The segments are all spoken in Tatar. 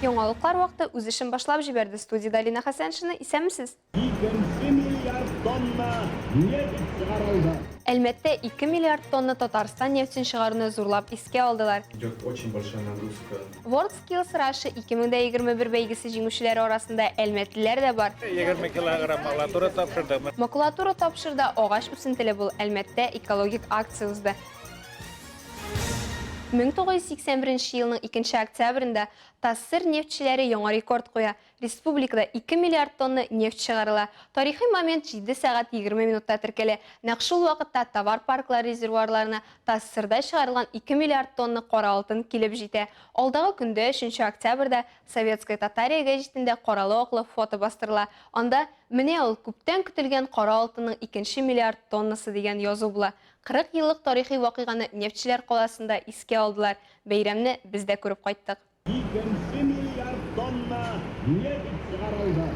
Яңалыклар вакыты үз эшен башлап җибәрде. Студиядә Алина Хәсәншина, исәнмесез! Икенче миллиард тонна нефть чыгарылды. Әлмәттә 2 миллиард тонна Татарстан нефтен чыгаруны зурлап искә алдылар. Идет очень большая нагрузка. WorldSkills Russia 2021 бәйгесе җиңүчеләре арасында әлмәтлеләр дә бар. 20 килограмм макулатура тапшырдык. Макулатура тапшырда агач үсентеле бул, Әлмәттә экологик акция узды. 1981 елның 2 октябрендә ТАССР нефтьчеләре яңа рекорд куя. Республикада 2 миллиард тонна нефть чыгарыла. Тарихи момент 7 сәгать 20 минутта теркәлә. Нәкъ шул вакытта товар парклары резервуарларына ТАССРда чыгарылган 2 миллиард тонна кара алтын килеп җитә. Алдагы көндә, 3 октябрьдә, Советская Татария гәҗитендә каралы-аклы фото бастырыла. Анда, Менә ул, күптән көтелгән кара алтынның икенче миллиард тоннасы дигән язу була. 40 еллык тарихи вакыйганы нефтьчеләр каласында искә алдылар. Бәйрәмне без дә күреп кайттык. Икенче миллиард тонна нефть чыгарылды.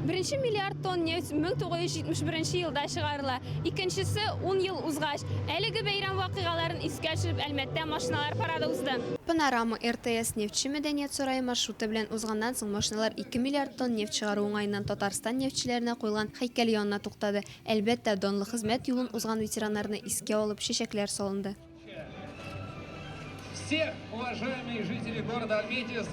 Беренче миллиард тонн нефть 1971 елда чыгарыла. Икенчесе, ун ел узгач. Әлеге бәйрәм вакыйгаларын искә төшереп, Әлмәттә машиналар парады узды. Панорама РТС Нефтьче мәдәният сарае маршруты белән узганнан соң, машиналар 2 миллиард тонн нефть чыгару уңаеннан Татарстан нефтьчеләренә куелган һәйкәл янына туктады. Әлбәттә, данлы хезмәт юлын узган ветераннарны искә алып, чәчәкләр салынды. Всех, уважаемые жители города Альметьевск!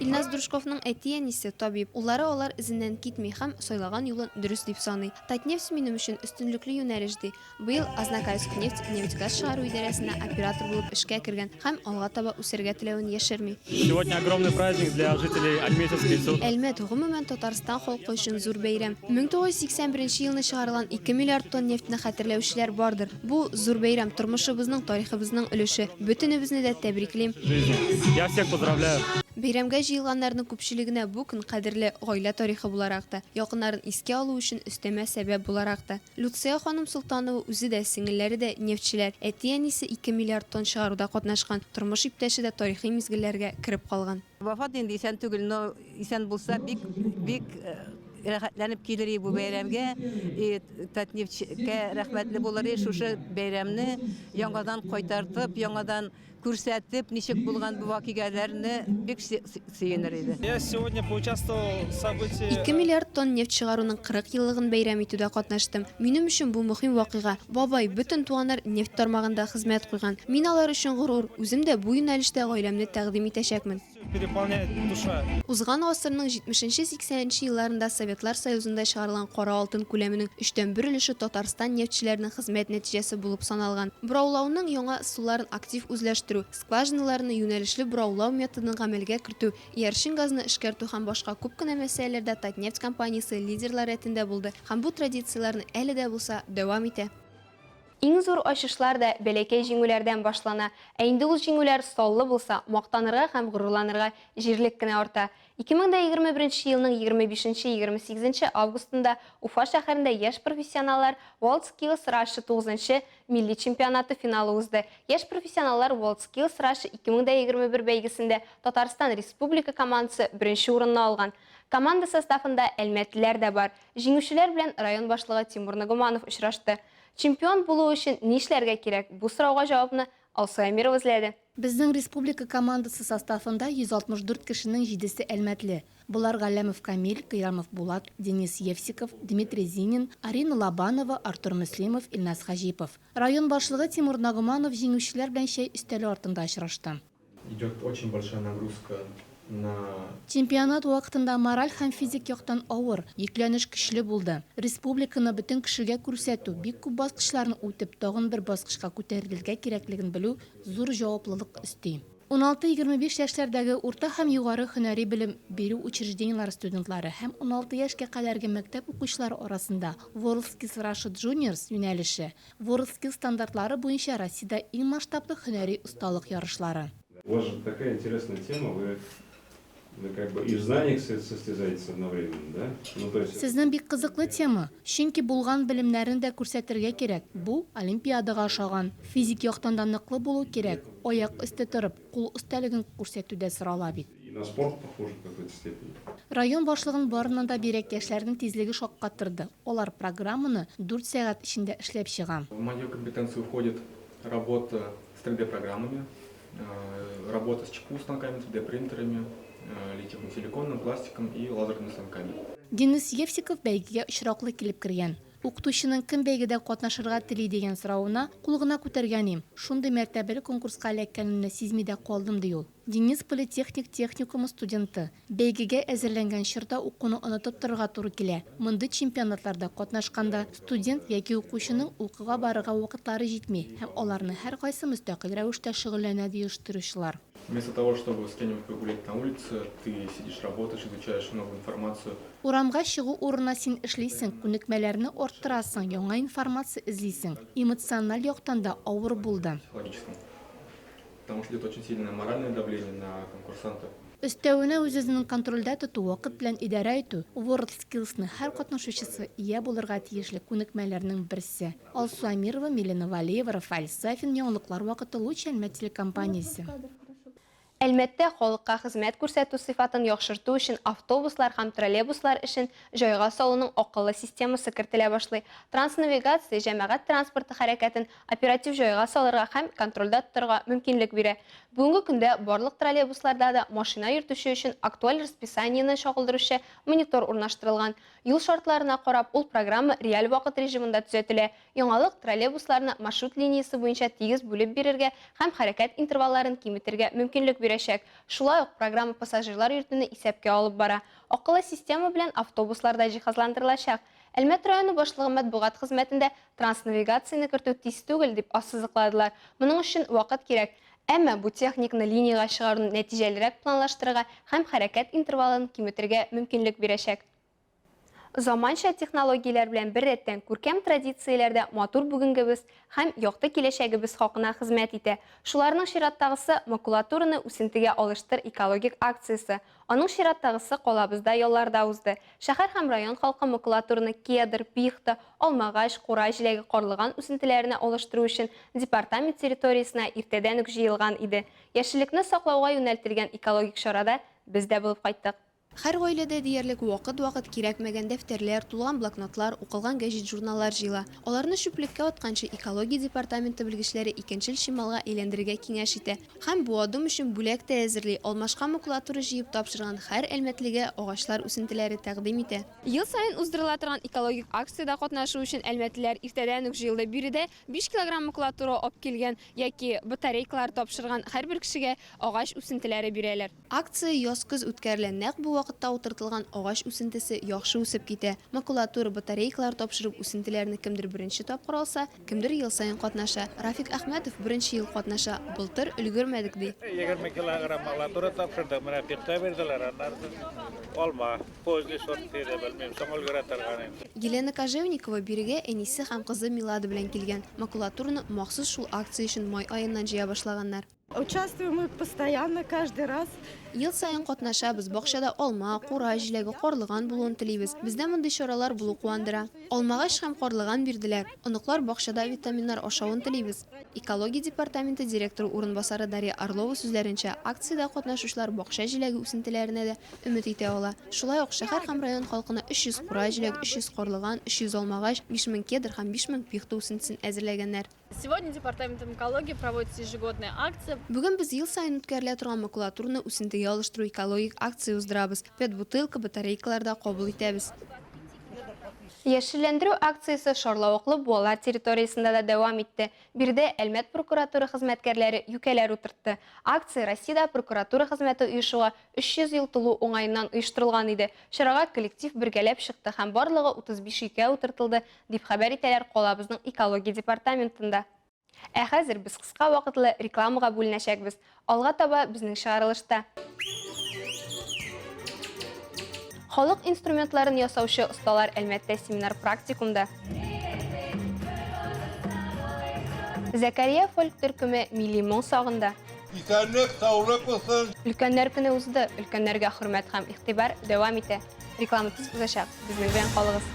Илназ Дружковның әти-әнисе, табиб. Уллары алар эзеннән китми һәм сайлаган юлын дөрес дип саный. Татнефть минем өчен өстенлекле юнәлеш, ди. Быел Азнакаевскнефть нефть-газ чыгару идарәсенә оператор булып эшкә кергән һәм алга таба үсәргә теләвен яшерми. Сегодня огромный праздник для жителей Альметьевска и всего. Әлмәт, гомумән, Татарстан халкы өчен зур бәйрәм. 1981 елны чыгарылган 2 миллиард тонн нефтьне хәтерләүчеләр бардыр. Бу, зур бәйрәм, тормышыбызның, тарихыбызның өлеше. Бөтенебезне дә тәбриклим. Жизни. Я всех поздравляю. Бәйрәмгә җыелганнарның күпчелегенә бу көн кадерле, гаилә тарихы буларак та, якыннарын искә алу өчен өстәмә сәбәп буларак та. Люция ханым Солтанова үзе дә, сеңелләре дә нефтьчеләр. Әти-әнисе 2 миллиард тонн чыгаруда катнашкан, тормыш иптәше дә тарихи мизгелләргә кереп калган. Вафат инде исән түгел, но исән булса бик бик рәхәтләнеп килер иде бу бәйрәмгә. И Татнефтькә рәхмәтле булыр иде шушы бәйрәмне яңадан кайтартып, яңадан Күрсәтеп, ничек булган бу вакыйгаләрне бик сөенер иде. Я сегодня поучаствовал в событии. 2 миллиард тонн нефть чыгаруның 40 еллыгын бәйрәм итүдә катнаштым. Минем өчен бу мөһим вакыйга. Бабай, бөтен туганнар нефть тармагында хезмәт куйган. Мин алар өчен горур. Үзем дә бу юнәлештә гаиләмне тәкъдим итәчәкмен. Переполняет душа. Узган гасырның 70-80 нче елларында Советлар Союзында чыгарылган кара алтын күләменең өчтән бер өлеше Татарстан нефтьчеләренең хезмәт нәтиҗәсе булып саналган. Бораулауның яңа ысулларын актив үзләштерү, скважиналарны юнәлешле бораулау методын гамәлгә кертү, иярчен газны эшкәртү һәм башка күп кенә мәсьәләләрдә Татнефть компаниясе лидерлар рәтендә булды һәм бу традицияләрне әле дә булса дәвам итә. Иң зур ачышлар да бәләкәй җиңүләрдән башлана. Ә инде ул җиңүләр саллы булса, мактанырга һәм горурланырга җирлек кенә арта. 2021 елның 25-28 августында Уфа шәһәрендә яшь профессионаллар WorldSkills Russia тугызынчы милли чемпионаты финалы узды. Яшь профессионаллар WorldSkills Russia 2021 бәйгесендә Татарстан Республика командасы беренче урынны алган. Команда составында әлмәтлеләр дә бар. Җиңүчеләр белән район башлыгы Тимур Нагуманов очрашты. Чемпион булу өчен нишләргә кирәк? Бу сорауга җавапны Алсу Әмирова эзләде. Безнең республика командасы составында 164 кешенең җидесе әлмәтле. Болар, Галләмов Камил, Кыямов Булат, Денис Евсиков, Дмитрий Зинин, Арина Лобанова, Артур Мөслимов, Илназ Хаҗипов. Район башлыгы Тимур Нагуманов җиңүчеләр белән чәй өстәле артында очрашты. Идет очень большая нагрузка на. Чемпионат вакытында мораль һәм физик яктан авыр, йөкләнеш көчле булды. Республиканы бөтен кешегә күрсәтү, бик күп баскычларны үтеп, тагын бер баскычка күтәрелергә кирәклеген белү зур җаваплылык өсти. Уналты-егерме биш яшьләрдәге урта һәм югары һөнәри белем бирү учреждениеләре студентлары һәм уналты яшькә кадәрге мәктәп укучылары арасында WorldSkills Russia Juniors юнәлеше WorldSkills стандартлары буенча Россиядә иң масштаблы һөнәри осталык ярышлары. У вас же такая интересная тема, вы вы как бы и в знаниях состязаетесь одновременно, да? Ну, то есть. Сезнең бик кызыклы тема, чөнки булган белемнәрне дә күрсәтергә кирәк, бу, олимпиадага ошаган. Физик яктан да ныклы булу кирәк, аяк өсте торып, кул осталыгын күрсәтү дә сорала бит. И на спорт похоже в какой-то степени. Район башлыгын барыннан да бигрәк яшьләрнең тизлеге шаккатырды. Алар программаны дүрт сәгать эчендә эшләп чыга. В мою компетенцию входит работа с 3D программами, работа с ЧПУ станками, 3D принтерами, литьем. силиконом, пластиком и лазерными станками. Денис Евсиков бәйгегә очраклы килеп кергән. Укытучының кем бәйгедә катнашырга тели дигән соравына кул гына күтәргән им. Шундый мәртәбәле конкурска эләккәнемне сизми дә калдым, ди ул. Денис политехник техникумы студенты. Бәйгегә әзерләнгән чорда укуны онытып торырга туры килә. Мондый чемпионатларда катнашканда студент яки укучының укуга барырга вакытлары җитми һәм аларның һәркайсы мөстәкыйль рәвештә шөгыльләнә, ди оештыручылар. Вместо того, чтобы с кем-нибудь погулять на улице, ты сидишь, работаешь, изучаешь новую информацию. Урамга чыгу урынына син эшлисең, күнекмәләрне арттырасың, яңа информация эзлисең. Эмоциональ яктан да авыр булды. Психологическом. Потому что идет очень сильное моральное давление на конкурсанта. Өстәвенә үз-үзен контрольдә тоту, вакыт белән идарә итү, WorldSkills-ның һәр катнашучысы ия булырга тиешле күнекмәләрнең берсе. Алсу Әмирова, Милена Валеева, Рафаэль Сафин, Яңалыклар вакыты, Луч Әлмәт телекомпаниясе. Әлмәттә халыкка хезмәт күрсәтү сыйфатын яхшырту өчен автобуслар һәм троллейбуслар эшен җайга салуның акыллы системасы кертелә башлый. Транснавигация җәмәгать транспорты хәрәкәтен оператив җайга салырга һәм контрольдә тотарга мөмкинлек бирә. Бүгенге көндә барлык троллейбусларда да машина йөртүче өчен актуаль расписаниене чагылдыручы монитор урнаштырылган. Юл шартларына карап, ул программа реаль вакыт режимында төзәтелә. Яңалык троллейбусларны маршрут линиясе буенча тигез бүлеп бирергә һәм хәрәкәт интервалларын киметергә мөмкинлек бирәчәк. Шулай ук программа пассажирлар йөртүне исәпкә алып бара. Акыллы система белән автобуслар да җиһазландырылачак. Әлмәт районы башлыгы матбугат хезмәтендә транснавигацияне кертү тиз түгел, дип ассызыкладылар. Моның өчен вакыт кирәк. Әмма бу техниканы линиягә чыгаруны нәтиҗәлерәк планлаштырырга һәм хәрәкәт интервалын киметергә мөмкинлек бирәчәк. Заманча технологияләр белән беррәттән күркәм традицияләр дә матур бүгенгебез һәм якты киләчәгебез хакына хезмәт итә. Шуларның чираттагысы, Макулатураны үсентегә алыштыр экологик акциясе. Аның чираттагысы калабызда ялларда узды. Шәһәр һәм район халкы макулатураны кедр, пихта, алмагач, кура җиләге, карлыган үсентеләренә алыштыру өчен департамент территориясенә иртәдән үк җыелган иде. Яшеллекне саклауга юнәлтелгән экологик чарада без дә булып кайттык. Һәр гаиләдә диярлек вакыт-вакыт кирәкмәгән дәфтәрләр, тулган блокнотлар, укылган гәҗит-журналлар җыела. Аларны чүплеккә атканчы, экология департаменты белгечләре икенчел чималга әйләндерергә киңәш итә. Һәм бу адым өчен бүләк тә әзерли, алмашка макулатура җыеп тапшырган һәр әлмәтлегә агачлар үсентеләре тәкъдим итә. Ел саен уздырыла торган экологик акциядә катнашу өчен әлмәтлеләр иртәдән үк җыелды. Биредә 5 килограмм макулатура апкилгән яки батарейкалар тапшырган һәрбер кешегә агач үсентеләре бирәләр. Акция яз-көз үткәрелә, нәкъ бу вакытта утыртылган агач үсентесе яхшы үсеп китә. Макулатура, батарейкалар тапшырып, үсентеләрне кемдер беренче тапкыр алса, кемдер ел саен катнаша. Рафик Әхмәтов беренче ел катнаша, былтыр өлгермәдек, ди. 20 килограмм макулатура тапшырдык, менә пихта бирделәр, аннары алма, поздний сорт диде, белмим, соң өлгерә торган инде. Елена Кожевникова бирегә әнисе һәм кызы Милада белән килгән. Макулатураны махсус шул акция өчен май аеннан җыя башлаганнар. Участвуем мы постоянно, каждый раз. Ел саен катнашабыз. Бакчада алма, кура җиләге, карлыган булуын телибез. Бездә мондый чаралар булу куандыра. Алмагач һәм карлыган бирделәр. Оныклар бакчада витаминнар ашавын телибез. Экология департаменты директоры урынбасары Дарья Орлова сүзләренчә, акциядә катнашучылар бакча җиләге үсентеләренә дә өмет итә ала. Шулай ук шәһәр һәм район халкына 300 кура җиләге, 300 карлыган, 300 алмагач, 5000 кедр һәм 5000 пихта үсентесен әзерләгәннәр. Сегодня департаментом экологии проводится ежегодная акция. Бүген без ел саен үткәрелә торган макулатураны үсентегә алыштыру экологик акция уздырабыз. Пэт-бутылка, батарейкалар да кабул итәбез. Яшелләндерү акциясе шарлавыклы буалар территориясендә дә дәвам итте. Биредә Әлмәт прокуратура хезмәткәрләре юкәләр утыртты. Акция Россиядә прокуратура хезмәте оешуга 300 ел тулу уңаеннан оештырылган иде. Чарага коллектив бергәләп чыкты һәм барлыгы 35 юкә утыртылды, дип хәбәр итәләр калабызның экология департаментында. Ә хәзер без кыска вакытлы рекламага бүленәчәкбез. Алга таба безнең чыгарылышта. Халык инструментларын ясаучы осталар Әлмәттә семинар-практикумда. Зәкәрия фольк төркеме милли моң сагында. Исәнлек, саулык булсын. Өлкәннәр көне узды. Өлкәннәргә хөрмәт һәм игътибар дәвам итә. Реклама тиз узачак. Безнең белән калыгыз.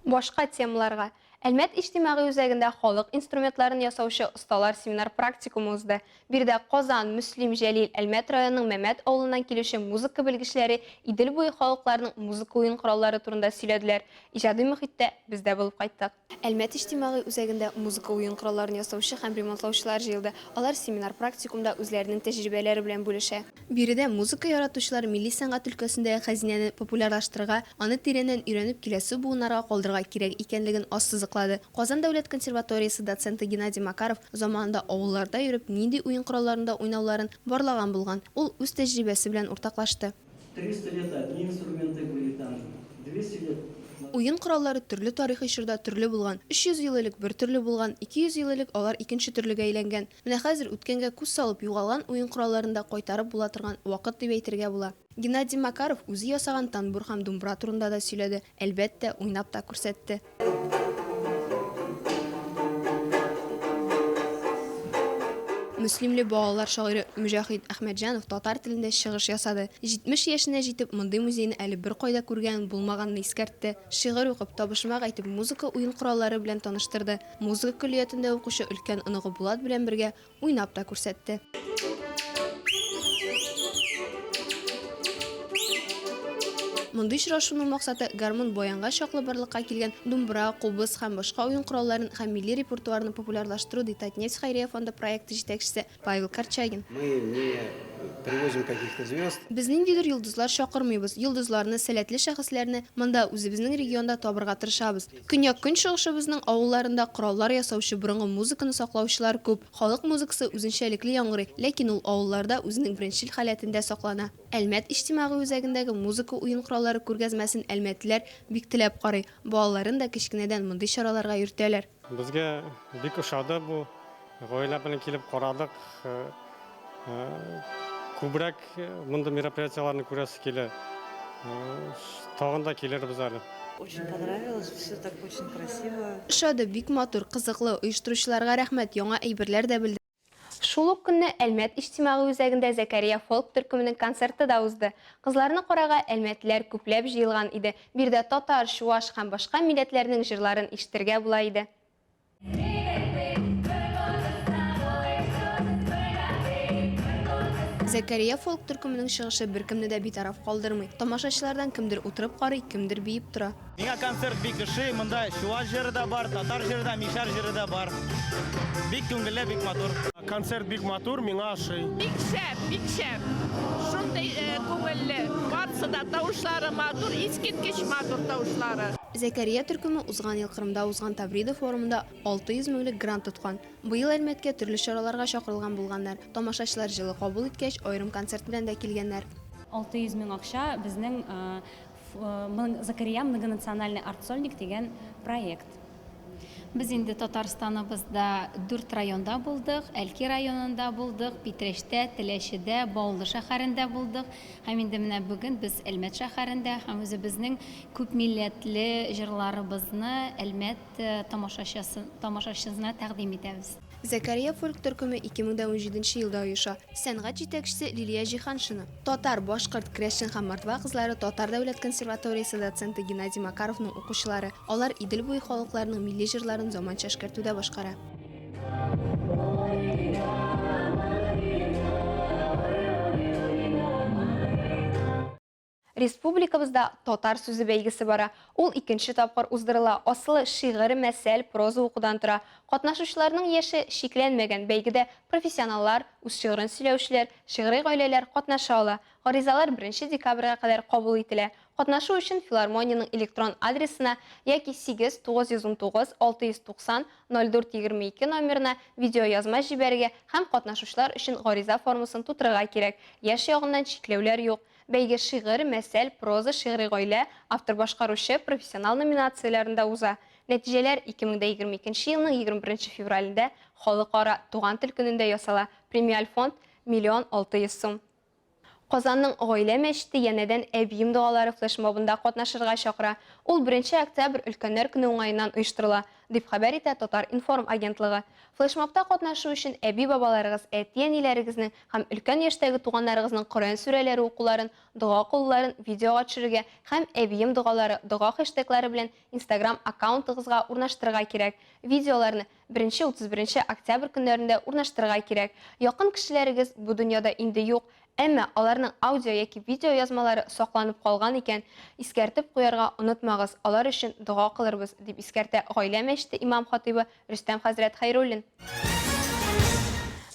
Башка темаларга. Әлмәт иҗтимагый үзәгендә халык инструментларын ясаучы осталар семинар-практикумы узды. Биредә Казан, Мөслим, Җәлил, Әлмәт районының Мәмәт авылыннан килүче музыка белгечләре Идел буе халыкларының музыка уен кораллары турында сөйләделәр. Иҗади мохиттә без дә булып кайттык. Әлмәт иҗтимагый үзәгендә музыка уен коралларын ясаучы һәм ремонтлаучылар җыелды. Алар семинар-практикумда үзләренең тәҗрибәләре белән бүлешә. Биредә музыка яратучылар милли сәнгать өлкәсендәге хәзинәне популярлаштырырга, аны тирәннән өйрәнеп киләсе буыннарга калдырырга кирәк икәнлеген ассызыклады. Казан дәүләт консерваториясе доценты Геннадий Макаров заманында авылларда йөреп нинди уен коралларында уйнауларын барлаган булган. Ул үз тәҗрибәсе белән уртаклашты. 300 лет одни инструменты были там, 200 лет. Уен кораллары төрле тарихи чорда төрле булган. 300 ел элек бер төрле булган, 200 ел элек алар икенче төрлегә әйләнгән. Менә хәзер үткәнгә күз салып, югалган уен коралларын да кайтарып була торган вакыт дип әйтергә була. Геннадий Макаров үзе ясаган танбур һәм думбра турында да сөйләде, әлбәттә, уйнап та күрсәтте. Мөслимле балалар шагыйре Мөҗәһит Әхмәтҗанов татар телендә чыгыш ясады. 70 яшенә җитеп, мондый музейны әле беркайда күргәнен булмаганын искәртте. Шигырь укып, табышмак әйтеп, музыка уен кораллары белән таныштырды. Музыка көллиятендә укучы өлкән оныгы Булат белән бергә уйнап та күрсәтте. Мондый очрашуның максаты гармун баянга чаклы барлыкка килгән думбра, кубыз һәм башка уен коралларын һәм милли репертуарны популярлаштыру, ди Татнефть хәйрия фонды проекты җитәкчесе Павел Корчагин. Мы не привозим каких-то звезд. Без ниндидер йолдызлар чакырмыйбыз. Йолдызларны, сәләтле шәхесләрне монда, үзебезнең регионда табырга тырышабыз. Көньяк-көнчыгышыбызның авылларында кораллар ясаучы борынгы музыканы саклаучылар күп. Халык музыкасы үзенчәлекле яңгырый, ләкин ул авылларда үзенең беренчел халәтендә саклана. Әлмәт иҗтимагый үзәгендәге музыка уен кораллары күргәзмәсен әлмәтлеләр бик теләп карый. Балаларын да кечкенәдән мондый чараларга йөртәләр. Безгә бик ошады бу. Гаилә белән килеп карадык. Күбрәк мондый мероприятиеләрне күрәсе килә. Тагын да килербез әле. Очень понравилось, все так очень красиво. Ошады, бик матур, кызыклы, оештыручыларга рәхмәт, яңа әйберләр дә белдек. Шул ук көнне Әлмәт иҗтимагый үзәгендә Зәкәрия фолк төркеменең концерты да узды. Кызларны карарга әлмәтлеләр күпләп җыелган иде. Биредә татар, чуаш һәм башка милләтләрнең җырларын ишетергә була иде. Зәкәрия фолк төркеменең чыгышы беркемне дә битараф калдырмый. Тамашачылардан кемдер утырып карый, кемдер биеп тора. Миңа концерт бик ошый, монда чуаш җыры да бар, татар җыры да, мишәр җыры да бар. Бик күңелле, бик матур. Концерт бик матур, миңа ошый. Бик шәп, бик шәп. Шундый күңелле. Барысы да тавышлары матур, искиткеч матур тавышлары. Зәкәрия төркеме узган ел Кырымда узган Таврида форумында 600 меңлек грант откан. Быел Әлмәткә төрле чараларга чакырылган булганнар. Тамашачылар җылы кабул иткәч, аерым концерт белән дә килгәннәр. 600 мең акча безнең Закария многонациональный арт-сольник дигән проект. Без инде Татарстаныбызда дүрт районда булдык, Әлки районында булдык, Питрәчтә, Теләчедә, Баулы шәһәрендә булдык. Һәм инде менә бүген без Әлмәт шәһәрендә һәм үзебезнең күпмилләтле җырларыбызны Әлмәт тамашачысына тәкъдим итәбез. Зәкәрия фольк-төркеме 2017 нче елда оеша. Сәнгать җитәкчесе Лилия Җиһаншина. Татар, башкорт, керәшен һәм мордва кызлары Татар дәүләт консерваториясе доценты Геннадий Макаровның укучылары. Алар Идел буе халыкларының милли җырларын заманча эшкәртүдә башкара. Республикабызда Татар сүзе бәйгесе бара. Ул икенче тапкыр уздырыла. Асылы шигырь, мәсәл, проза укудан тора. Катнашучыларның яше чикләнмәгән. Бәйгедә профессионаллар, үз шигырен сөйләүчеләр, шигъри гаиләләр катнаша ала. Гаризалар беренче декабрьгә кадәр кабул ителә. Катнашу өчен филармониянең электрон адресына яки 8 919 690 04 22 номерына видеоязма җибәрергә һәм катнашучылар өчен гариза формасын тутырырга кирәк. Яшь ягыннан чикләүләр юк. Бәйге шигырь, мәсәл, проза, шигъри гаилә, автор-башкаручы, профессионал номинацияләрендә уза. Нәтиҗәләр 2022 нче елның 21 нче февралендә Халыкара туган тел көнендә ясала. Премиаль фонд, 1 600 сум. Казанның Гаилә мәчете янәдән Әбием догалары флешмобында катнашырга чакыра. Ул беренче октябрь Өлкәннәр көне уңаеннан оештырыла, дип хәбәр итә Татар-информ агентлыгы. Флешмобта катнашу өчен әби-бабаларыгыз, әти-әниләрегезнең һәм өлкән яшьтәге туганнарыгызның Коръән сүрәләре укуларын, дога кылуларын видеога төшерергә һәм Әбием догалары дога хештеглары белән Инстаграм аккаунтыгызга урнаштырырга кирәк. Видеоларны беренче 31 октябрь көннәрендә урнаштырырга кирәк. Якын кешеләрегез бу дөньяда инде юк, әмма аларның аудио яки видео язмалары сакланып калган икән, искәртеп куярга онытмагыз, алар өчен дога кылырбыз, дип искәртә Гаилә мәчете имам-хатыйбы Рөстәм хәзрәт Хәйруллин.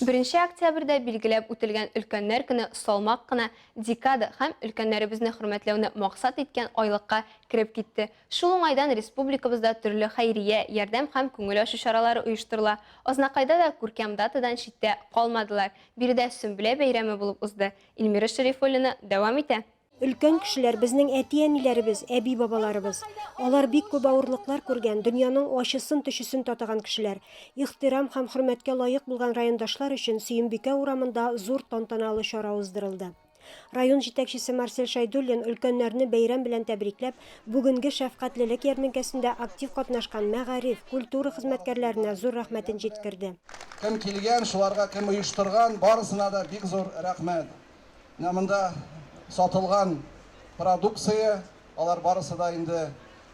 Беренче октябрьдә билгеләп үтелгән Өлкәннәр көне салмак кына декада һәм өлкәннәребезне хөрмәтләүне максат иткән айлыкка кереп китте. Шул уңайдан республикабызда төрле хәйрия, ярдәм һәм күңел ачу чаралары оештырыла. Азнакайда да күркәм датадан читтә калмадылар. Биредә Сөмбелә бәйрәме булып узды. Эльмира Шәрифуллина дәвам итә. Өлкән кешеләр, безнең әти-әниләребез, әби-бабаларыбыз. Алар бик күп авырлыклар күргән, дөньяның ачысын-төчесен татыган кешеләр. Ихтирам һәм хөрмәткә лаек булган райондашлар өчен Сөембикә урамында зур тантаналы чара уздырылды. Район җитәкчесе Марсель Шәйдуллин өлкәннәрне бәйрәм белән тәбрикләп, бүгенге шәфкатьлелек ярминкәсендә актив катнашкан мәгариф, культура хезмәткәрләренә зур рәхмәтен җиткерде. Кем килгән, шуларга, кем оештырган, барысына да бик зур рәхмәт. Менә монда сатылган продукция, алар барысы да инде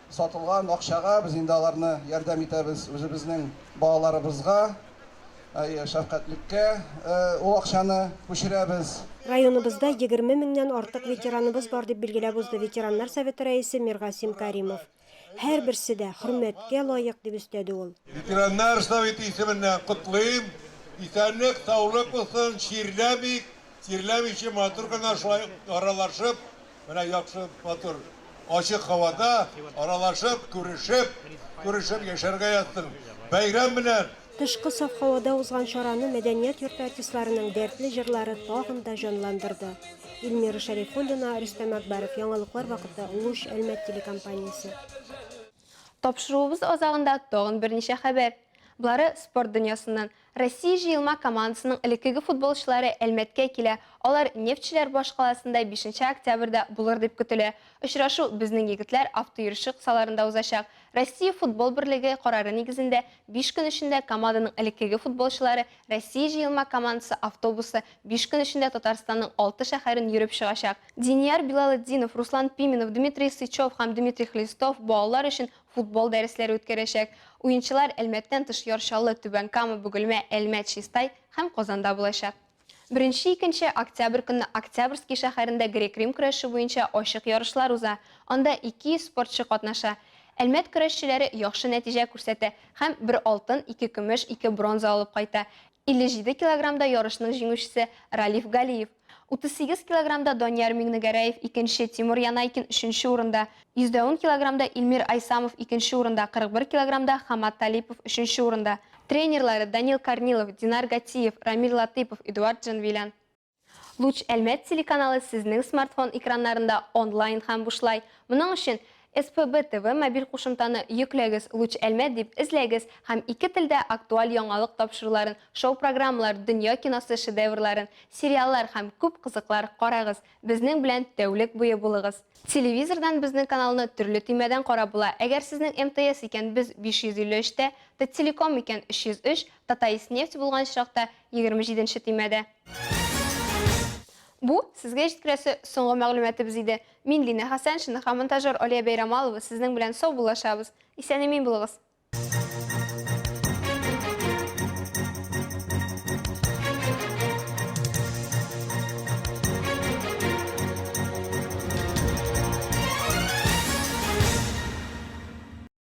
сатылган акчага, без инде аларны ярдәм итәбез үзебезнең балаларыбызга, шәфкатьлеккә ул акчаны күчерәбез. Районыбызда 20 меңнән артык ветераныбыз бар, дип билгеләп узды ветераннар советы рәисе Миргасим Каримов. Һәрберсе дә хөрмәткә лаек, дип өстәде ул. Ветераннар советы исеменнән котлыйм, исәнлек, саулык булсын, чирләмик, чирләмичә матур гына шулай аралашып, Менә яхшы, матур, ачык һавада аралашып, күрешеп, күрешеп яшәргә язсын. Бәйрәм белән! Тышкы саф һавада узган чараны мәдәният йорты артистларының дәртле җырлары тагын да җанландырды. Эльмира Шәрифуллина, Рөстәм Әкбәров, Яңалыклар вакыты, Луч, Әлмәт телекомпаниясе. Тапшыруыбыз азагында тагын берничә хәбәр. Болары спорт дөньясыннан. Россия җыелма командасының элеккеге футболчылары Әлмәткә килә. Алар нефтьчеләр башкаласында бишенче октябрьдә булыр дип көтелә. Очрашу Безнең егетләр автойөреше кысаларында узачак. Россия футбол берлеге карары нигезендә, биш көн эчендә команданың элеккеге футболчылары Россия җыелма командасы автобусы биш көн эчендә Татарстанның алты шәһәрен йөреп чыгачак. Динияр Билалетдинов, Руслан Пименов, Дмитрий Сычев һәм Дмитрий Хлестов балалар өчен футбол дәресләре үткәрәчәк. Уенчылар Әлмәттән тыш Яр Чаллы, Түбән Кама, Бөгелмә, Әлмәт, Чистай һәм Казанда булачак. Беренче-икенче октябрь көнне Октябрьский шәһәрендә грек-рим көрәше буенча ачык ярышлар уза. Анда 200 спортчы катнаша. Әлмәт көрәшчеләре яхшы нәтиҗә күрсәтә һәм бер алтын, ике көмеш, ике бронза алып кайта. 57 килограммда ярышның җиңүчесе, Ралиф Галиев. 38 килограммда Данияр Миңнегәрәев, икенче, Тимур Янайкин өченче урында. 110 килограммда Илмир Айсамов икенче урында, 41 килограммда Хамат Талипов өченче урында. Тренерлары, Данил Корнилов, Динар Гатиев, Рамил Латыйпов, Эдуард Джанвелян. Луч Әлмәт телеканалы сезнең смартфон экраннарында онлайн һәм бушлай. Моның өчен SPB TV мобиль кушымтаны йөкләгез, Луч Әлмәт дип эзләгез һәм ике телдә актуаль яңалык тапшыруларын, шоу-программалар, дөнья киносы шедеврларын, сериаллар һәм күп кызыклар карагыз. Безнең белән тәүлек буе булыгыз. Телевизордан безнең каналны төрле төймәдән карап була. Әгәр сезнең МТС икән, без 553 тә, Таттелеком икән, 303, Татаиснефть булган очракта, 27 нче төймәдә. Бу, сезгә җиткерәсе соңгы мәгълүматыбыз иде. Мин Лина Хәсәншина һәм монтажер Алия Бәйрамалова сезнең белән саубуллашабыз. Исән-имин булыгыз!